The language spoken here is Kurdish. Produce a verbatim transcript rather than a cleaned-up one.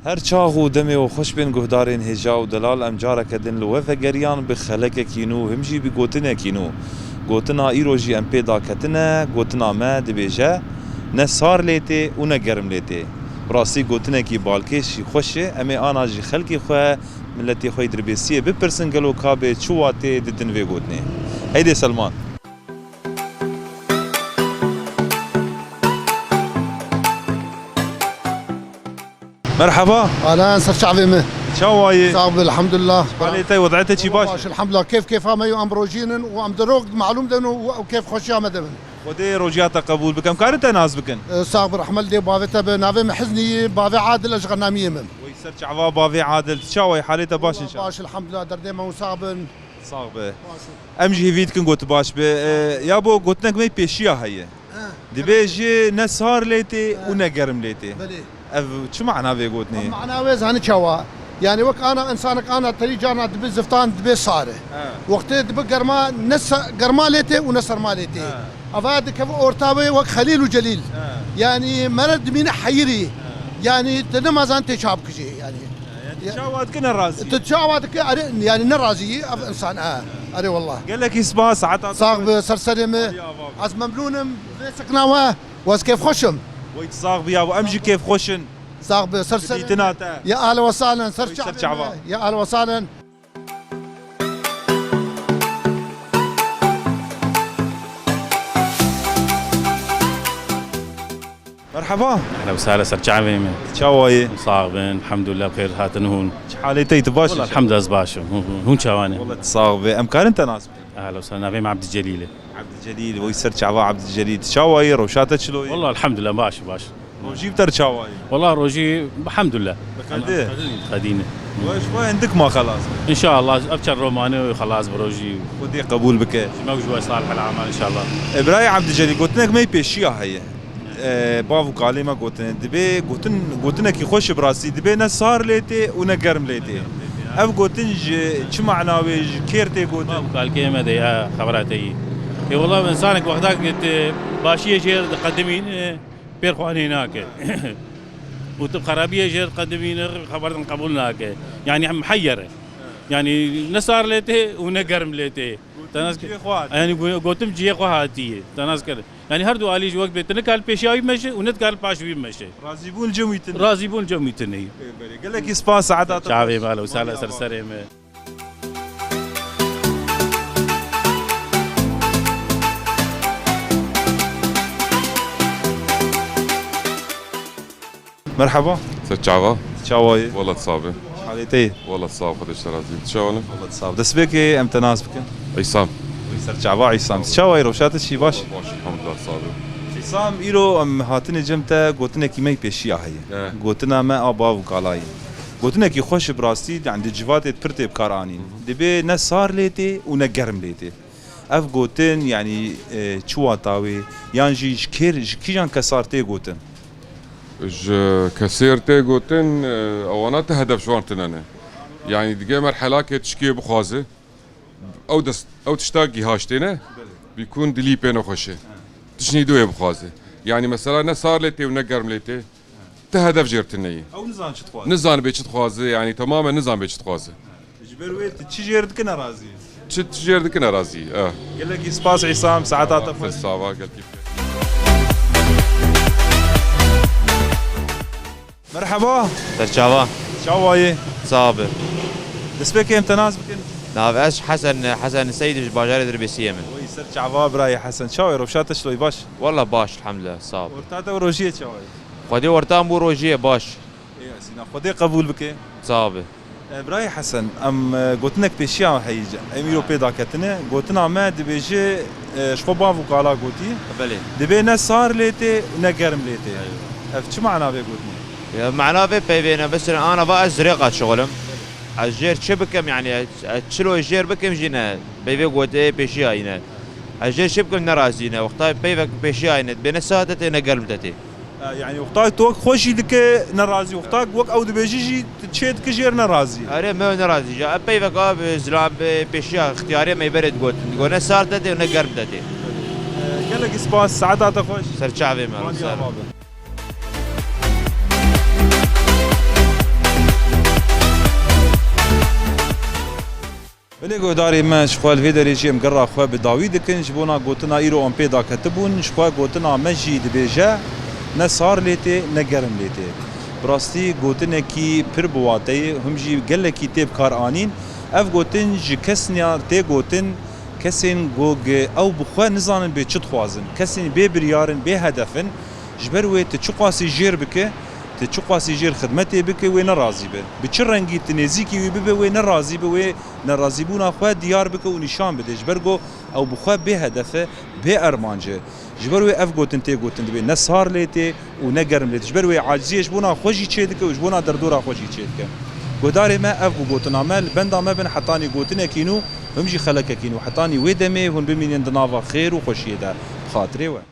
Her çax û demê we xweş bên guhdarên hêja û delal, em careke din li we vegeriyan bi xelekekî nû, him jî bi gotinekî nû. Gotina îro jî em pê daketine, gotina me dibêje, ne sar lê tê û ne germ lê tê. Bi rastî gotinekî balkêş jî xweş e, em ê ana jî xelkê xwe, miletê xwe yê Dirbêsiyê bipirsin gelo ka bê çi watê didin vê gotinê. Heydê Selman. Merhaba. Ahlan, ser çavê me. Çawa yî? Sağ ol, elhamdülillah. Halê te, wed'ê te çî baş? Baş, elhamdülillah. Kêf kêfa me yo, em rojînin û em di rok malûm de no û ew kêf xweşiya me de bin. Xwedê rojiya te qebûl bikim. Karin te nas bikin? E, sağ bi, rahmet dê bavê te bi. Navê me Hiznî, bavê Adil, ez ji Xennamiyê me. Wey ser çava bavê Adil. Çawa yî? Halê te baş inşallah. Baş, elhamdülillah. Derdê me hûn sağ bin. Sağ be. Em jî hêvî dikin ku tu baş be. E, ya bo gotinek me pêşiya heye. He. Dibêjî ne sar lê tê û ne germ lê tê. Belê. Ev çi mana vê gotinê? Ev mana wê zanî çawa? Yani wek ana insanek ana terî carna dibi ziftan dibe sar e. He. Wextê dibi germa ne sa-, germa lê tê û ne serma lê tê. He. Ava dikeve orta wê wek Xelîl û Celîl. He. Yani mere dimîne heyirî. He. Yani te nemazan tê çap kijê yani. Yani tu çawa dike ne razî? Tu çawa dike, are, yani ne razî, ev insan, ha. Are wallah. Gelekî spas, saeta te xweş. Sağ be, ser serê me. Hadi, ava. Ez memnûnim, vê sekna we, ez kêfxweş im. Wey sax bi ya, em jî kêfxweş in. Sağ be, ser serê me. Dîtina te. Ya ahlen we sahlen, ser çava. Ya ahlen we sahlen. Merhaba. Ehlen we sehlen, ser çavê me. Çawa yî? Sax bin, elhamdülillah, bi xêr hatin hûn. Çi halê te, tu baş î? Wallah, elhamdülillah, ez baş im. Hûn, hûn, hûn çawa ne? Wallah, tu sax be. Em karin te nas bikin? Ehlen we sehlen, navê me Abdülcelîl e. Abdülcelîl, wey ser çava Abdülcelîl. Tu çawa yî? Rewşa te çilo ye? Wallah, elhamdülillah, baş, baş. Rojî bi te re çawa ye? Wallah, rojî, elhamdülillah. Bi qedî? Qedî ne. Weş, we hindik ma xelas be. İnşallah, ev çend romane xelas bi rojî. Xwedê qebûl bike. Ji me û ji we salih el amal, inşallah. E, birayê Abdülcelîl, gotinek me pêşiya heye. E, bav û kalê me gotine. Dibê gotin, gotinekî xweş bi rastî. Dibê ne sar lê tê û ne germ lê tê. Ev gotin ji çi mana wê, ji kêr tê gotin? Bav û kalkê me de ya xebera te yî. E, wela insanek wexta ku tu başiyê jê re diqedimîne, pêr xwanê nake. Û tu xerabiyê jê re diqedimîne, xeber din qebûl nake. Yani em muheyyer e. Yani ne sar lê tê û ne germ lê tê. Te nas kir? Cihê xwe hatiye. Yani go-, gotim cihê xwe hatiye. Te nas kir? Yani her du alî ji wek bê, tu nikar li pêşiya wî bimeşe û ne dikar li paş wî bimeşe. Razîbûn cem wî tune. Razîbûn cem wî tune. Ê, belê. Gelekî spas, saeta te xweş. Çavê me, ahlen we sehlen, ser serê me. Merhaba. Ser çava? Çawa yî? Wela tu sax be. Halê te yî? Wela tu sax, Xwedê ji te razî. Tu çawa ne? Wela tu sax. Destpêkê em te nas bikin. Îsam. Wî ser çava Îsam. Tu çawa yî? Rewşa te çi baş? Baş, elhamdulillah, sax be. Îsam, îro em hatine cem te, gotinekî me pêşiya heye. He. Gotina me a bav û kala ye. Gotinekî xweş bi rastî, yani di civatê pir tê bi kar anîn. Hı hı. Dibê ne sar lê tê û ne germ lê tê. Ev gotin, yani, e, çi wata wê? Yan jî ji kêr, ji kîjan kesar tê gotin? Ji kesêr tê gotin, e, ewana te hedef ji wan tune ne. Yani dige merhelakê tişkê bixwaze, ew dest, ew tişta gihaştê ne, bîkûn dilî pê nexweşe. Tişnî duwê bixwaze. Yani mesela ne sar lê tê û ne germ lê tê. Ti hedef jêr tune yî. Ew nizan çi dixwaze. Nizan bê çi dixwaze, yani temamen nizan bê çi dixwaze. Ji ber wê tu çi jêr dike nerazî. Çi, çi jêr dike nerazî, eh. Gelekî spas Îsam, saeta te xweş. Sava, gelkî. Merhaba. Ser çava. Çawa yî? Sax be. Destpêkê em te nas bikin. Nav ez Hesen, Hesen Seydî ji bajarê Dirbêsiyê me. Wey ser çava birayê Hesen. Çawa yî, rewşa te çilo yî, baş? Wela baş, elhamdulillah, sax be. Orta te û rojiyê çawa yî? Xwedê orta em bû rojiyê baş. Ê, Ezîna, Xwedê qebûl bike. Sax be. E, birayê Hesen, em, e, gotinek pêşiya heyî, em îro pê daketine. Gotina me dibêje, e, ji xwe bav û kala gotî. Belê. Dibê ne sar lê tê, ne germ lê tê. Eywa. Ev çi mana vê gotinê? Ya, mana vê peyvê ne, mesela ana va ez zirêqa şixulim. Ez jêr çi bikim, yani, ez, ez çilo jêr bikim jî ne. Peyvê gotê pêşiya yî ne. Ez jêr çi bikim nerazî ne. Wexta peyvek pêşiya yî ne. Dibê ne sar te tê, ne germ te tê. E, yani wexta tu wek xwe jî dike nerazî, wexta wek ew dibêjî jî tu çê dike jêr nerazî. Erê, me nerazî. Ya, ev peyvek a bi zilam bi pêşiya ixtiyarê me berê digot. Digot ne sar te tê, ne germ te tê. E, gelekî spas, saeta te xweş. Ser çavê me, Hadi ser. Ava be. Lê guhdarê me, ji xwe li vê derê jî em gerra xwe bi dawî dikin. Ji bona gotina îro em pê daketibûn, ji xwe gotina me jî dibêje, ne sar lê tê, ne germ lê tê. Bi rastî gotinekî pir bi wate ye, him jî gelekî tê bi kar anîn. Ev gotin ji kesniya tê gotin, kesên ku ew bi xwe nizanin bê çi dixwazin. Kesên bê biryar in, bê hedef in. Ji ber wê tu çiqasî jêr bike, tu çiqasî jêr xidmetê bike, wê ne razî be. Bi çi rengî tu nêzîkî wî bibe, wê ne razî be, wê nerazîbûna xwe diyar bike û nîşan bide. Ji ber ku ew bi xwe bê hedef e, bê ermanc e. Ji ber wê ev gotin tê gotin, dibê ne sar lê tê û ne germ lê tê. Ji ber wê aciziyê ji bona xwe jî çê dike û ji bona derdora xwe jî çê dike. Guhdarê me, ev bû gotina me, li benda me bin hetanî gotinekî nû, him jî xelekekî nû. Hetanî wê demê hûn bimînin di nava xêr û xweşiyê de. Bi xatirê we.